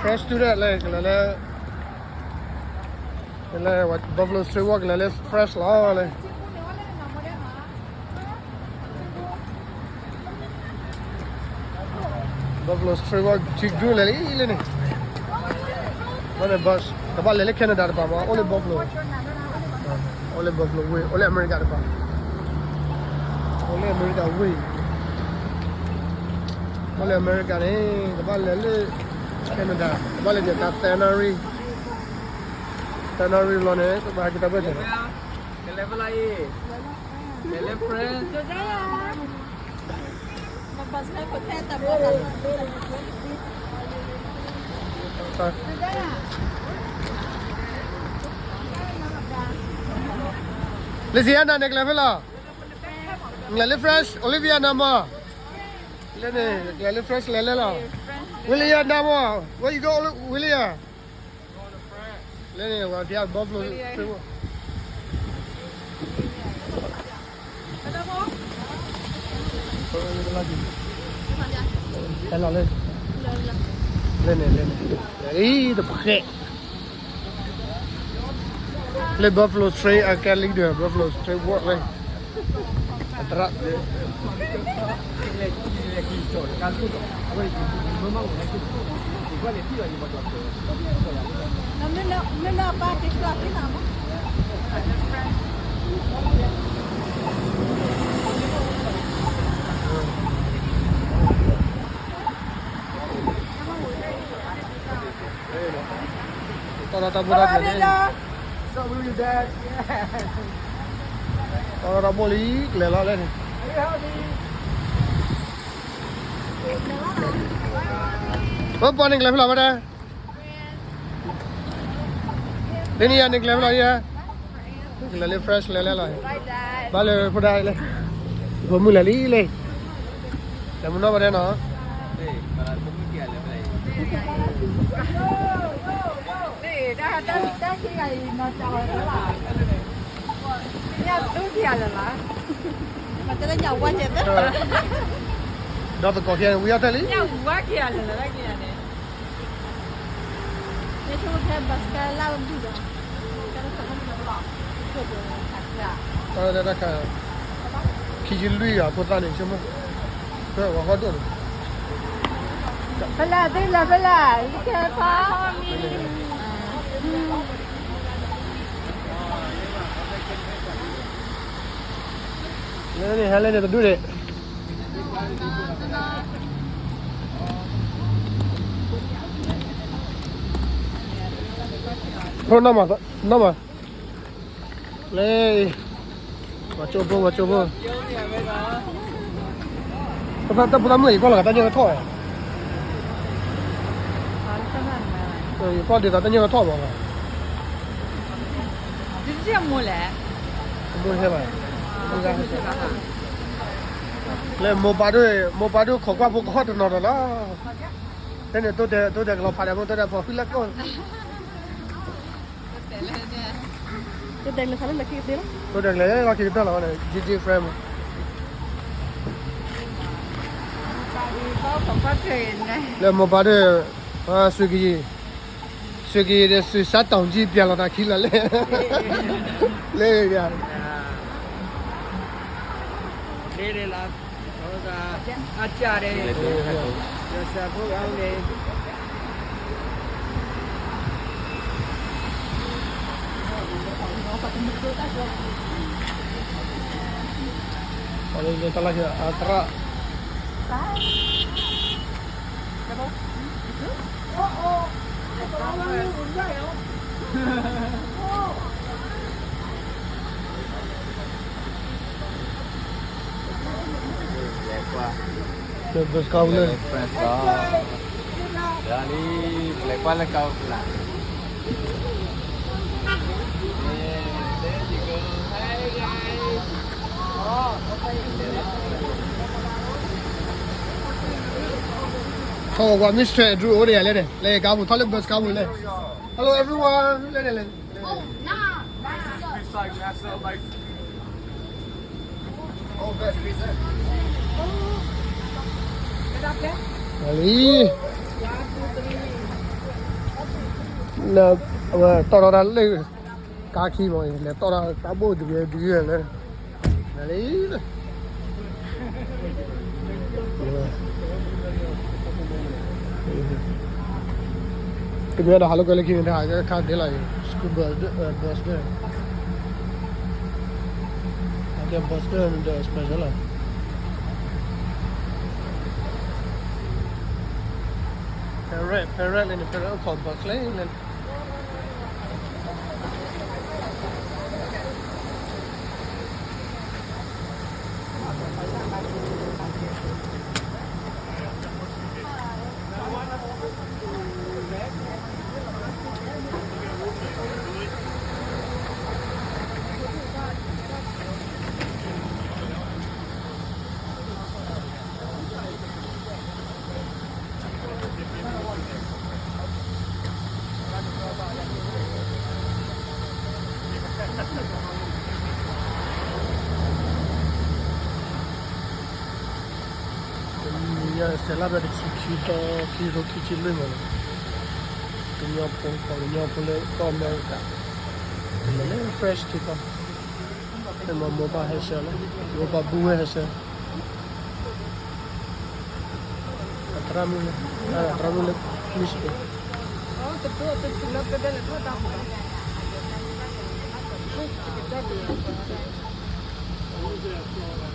Fresh တုၤဒၣ်လဲၣ် ကလဲၤလၢ ကလဲၤ Buffalo Stray Walk ကလဲၤလၢ fresh လီၤလဲၣ်. Buffalo Stray Walk ထံဒူၣ်လဲၣ်လံလဲၣ်န့ၣ်, ဘၣ်လဲၤလၢ Canada တပၤမး အိၣ်လၢ Buffalo, အိၣ်လၢ Buffalo ဝ့ၢ် အိၣ်လၢအမဲရကၤတပၤ, အိၣ်လၢအမဲရကၤဝ့ၢ်, အိၣ်လၢအမဲရကၤန့ၣ် ကဘၣ်လဲၤလၢ Canada ကဘၣ်လဲၤန့ၣ် တၢ်သၢနၣ်ရံၣ်, သၢနၣ်ရံၣ်လီၤန့ၣ် ကဘၣ်ဟဲက့ၤတၢ်ဘၣ်တဲာ်လီၤ. ကလဲၤဖဲလဲၣ်အံၤ, ကလဲၤလၢ France. လၢ Sienna န့ၣ် ကလဲၤဖဲလဲၣ်, ကလဲၤလၢ French, Olivia နၤမး, လၢန့ၣ် ကလဲၤလၢ French လဲၤလဲၣ်လီၤ. William နၤမး, where you go William? လၢန့ၣ် ပှၤဖျါ Buffalo Stray Walk ဟဲလီၤလၢ လၢန့ၣ် လၢန့ၣ် အံၤတဖျဲး လၢ Buffalo Stray အကဲလံဒီး Buffalo Stray Walk လၢ အသရၣ် တီၢ်ဒီးတၢ်ဘိၣ်တၢ်ဘၣ်န့ၣ်, တီၢ်ဒီးတၢ်ဘိၣ်လံ ကလဲၤလီၤလဲၣ်န့ၣ်, ပပှၤန့ၣ်ကလဲၤဖဲလဲၣ်ဝဲဒၣ်, လၢန့ၣ်ယၤန့ၣ်ကလဲၤဖဲလဲၣ်ယၤ, ကလဲၤလၢ French လဲၤလဲၣ်လီၤ, ဘၣ်လၢဖိဒၣ်လဲၣ်, ဂီၤမုၢ်လၢ်လံလဲၣ်, လဲၤမုၢ်နီၢ်ဘၣ်ဒဲးနီၤ. ဒီးသကိးခဲ ဝံၤအီၣ်တၢ်လံ, တၢ်တၢ်ခါ, ခံယလွံၢ်ဂၤ ဖိသၣ်န့ၣ် ဆိကမိၣ်, ဝဲဟီၣ်ဒိၣ်န့ၣ်, ဖဲလဲၣ်သ့ၣ်လဲၣ်ဖဲလဲၣ်, ကဲဖး လၢန့ၣ် ဟဲလၢန့ၣ်တဒူၣ်န့ၣ်, ဖိနီၢ်မး, နီၢ်မး, လၢ, ပှၤကၠိဖိ ပှၤကၠိဖိ, တၢ်ဖိသၣ်မုၣ် ယကွၢ်လီၤဂာ်တၢ်ညၣ်ကထီၣ်ဝဲ, ယကွၢ်ဒ်သိးတၢ်ညၣ်ကထီၣ်မး, အမိၢ်ဟဲဘၣ်, လၢမိၢ်ပၢ်ဒိၣ် မိၢ်ပၢ်ဒိၣ်ခိးကွၢ်ဖိကဟီၣ်တနီၤဒီးလီၤ, ဖဲန့ၣ် တိတဲာ်ကလီၤဖးဒဲးဖိ တိတဲာ်ဖီၣ်ဃံလၢကိၣ် တိတဲာ်ကလဲၤလီၢ်ခံကတၢၢ်လီၤန့ၣ် G G friend မး, လၢမိၢ်ပၢ်ဒိၣ်, စူးကယံၤ, စူးကယံၤဒီး စူးစါတီၢ်ကံၣ် ပျဲလီၤတၢ်ခံလီၤလၢ, လၢ, လၢ, အကၢ်ဒဲး, ယဆၢဖိဂၤန့ၣ် တၢ်လၢအသရၣ် လဲၤကွၢ်, လၢ bus ခီပူၤလၢ friends လီၤ, လၢလံ, ပလဲၤကွၢ်လၢကီၢ်ပူၤလၢ်, ထီၣ်ဝဲ Mister Andrew အိၣ်ဒီးယၤလဲၣ်န့ၣ်, လဲၤကါပူၤ ထီၣ်လၢ bus ကါပူၤလဲၣ်, Hello everyone လဲၣ်န့ၣ်လဲၣ်, Best pizza, man. I love, like, လံ, လၢ အဝဲတီၢ်ထီၣ်တၢ်လၢ ကါခံမး လဲၤတီၢ်ထီၣ်တၢ်ဘိၣ်တဂ့ၤတဂ့ၤလၢ နလံ ကမ့ၢ်ဒီးဟးလိာ်ကွဲလၢခံန့ၣ် တဟးကဲခါဒဲးလီၤအံၤ school bus ဒၢ bus ဒၢ ဟးကဲ bus ဒၢ ဒီး special လီၤ parade parade လၢန့ၣ် parade အိၣ်ခိး bus ကျဲလၢ တနံၤညါ စဲးလါဘၢၣ်တဆံခံသီ ခံကထိခံဆံလွံၢ်မးနီၤ, ကညီဖိ ပှၤကညီဖိလၢကီၢ်အမဲရကၤ တလဲၤလၢ fresh ထံကီၢ်, ဖဲမၤမိၢ်ပၢ်ဟဲဆှၢလီၤ, မိၢ်ပၢ်ဘုဝဲဟဲဆှၢ, အသရၣ်မုၣ်လၢ အသရၣ်မုၣ်လၢ Michigan တၢ်တဖျၢၣ်လၢပဒဲလဲၤထီၣ်တၢ်ဟူးဘၣ်